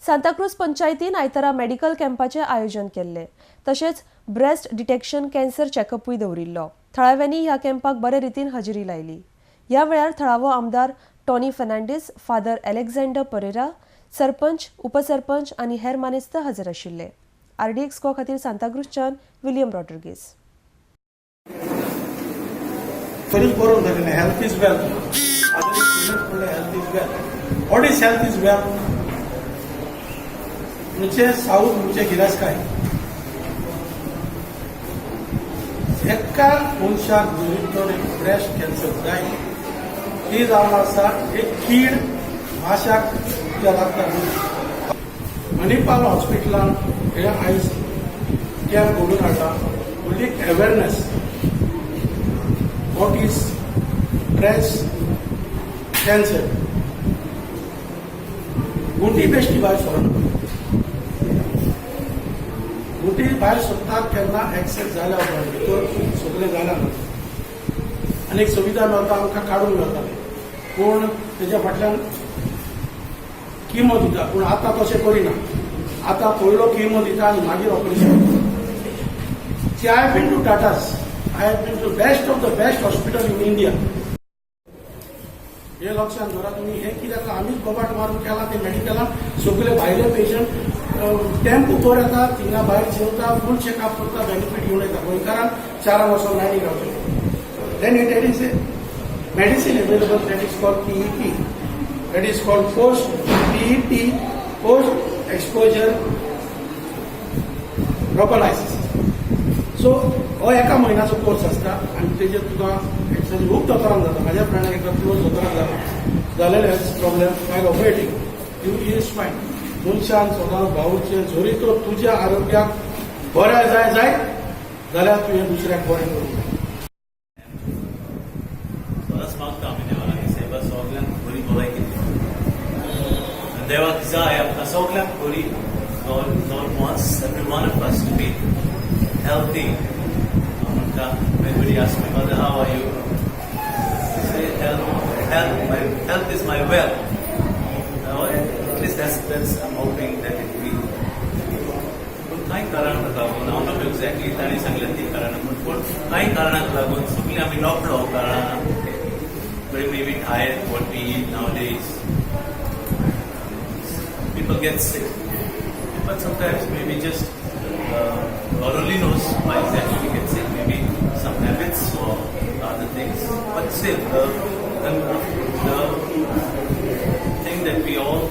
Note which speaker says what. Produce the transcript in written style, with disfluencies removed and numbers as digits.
Speaker 1: सांताक्रूज पंचायतीन आयतारा मेडिकल कॅम्पाचें आयोजन केल्लें. तशेंच ब्रेस्ट डिटेक्शन कॅन्सर चॅकअपूय दवरिल्लो. थळाव्यांनी ह्या कॅम्पाक बरे रितीन हजेरी लायली. ह्या वेळार थळावो आमदार टॉनी फर्नांडीस, फादर अलेक्झांडर परेरा, सरपंच, उपसरपंच आनी हेर मानेस्त हजर आशिल्ले. आरडीएक्स गोवा खातीर सांताक्रूजच्यान विलियम रॉड्रिगीस.
Speaker 2: तरीच बरोवन जालें, health is wealth. म्हणलें, health is wealth. What is health is wealth? म्हणजे साऊथ म्हणजे गिराजकाय. एका मनशाक जरी तर एक ब्रेस्ट कॅन्सर जाय, ती जावन आसा एक कीड माश्याक त्या लागता. मणिपाल हॉस्पिटलान हे आयज कॅम्प घडून हाडला, म्हणजे awareness, what is breast cancer. गुंटी बेश्टी भायर सरना. गुंटी भायर सरता केन्ना? एक्सेस जाल्या उपरांत, भितर सगळें जाल्या ना. आनी एक सुविधा मेळटा आमकां, काडूंक मेळटा तें, पूण तेज्या फाटल्यान किमो दिता. पूण आतां तशें करिना. आतां पयलो किमो दिता आनी मागीर operation. See, I have been to Tatas. I have been to best of the best hospital in India. हे लक्षात दवरा तुमी. हे कित्याक आमीच बोबाट मारून केलां ते मेडिकलान. सगळे भायले पेशंट टेम्पो भर येता, थिंगा भायर जेवता, फूल चेकअप करता, बेनिफीट घेवन येता. गोंयकारान चारांक वचोन लायनीक रावचें. Then it is a medicine available that is called PEP, that is called post PEP, post exposure prophylaxis. So हो एका म्हयन्याचो कोर्स आसता आनी तेजेर तुका एक्सरसाइज खूब दोतोरांक जाता. म्हाज्या फ्रेंडाक, एकदा क्लोज दोतोरांक जाता, जालेले प्रॉब्लेम मागीर ऑपरेटींग you is fine. मनशान सदांच भावचे, जरी तो तुज्या आरोग्याक बरें जाय जाय जाल्यार तुवें दुसऱ्याक बरें करूंक जाय.
Speaker 3: सदांच मागता आमी देवाक की सायबा सगल्यांक बरी भलायकी दी. आनी देवाक जाय आमकां सगल्यांक बरी. God wants every one of us to be healthy. म्हणटा, everybody asks me, "Father, how are you?" I say, "Health, health, my health is my wealth." Now, at least that's I'm hoping that it will. पूण कांय कारणाक लागून, हांव not exactly तांणी सांगलें ती कारणां, पूण कांय कारणाक लागून सगळीं आमी रोखडो कारणां, maybe diet, what we eat nowadays, people get sick. But sometimes maybe just God only knows why exactly we get sick. Maybe some habits or other things. But still, the thing that we all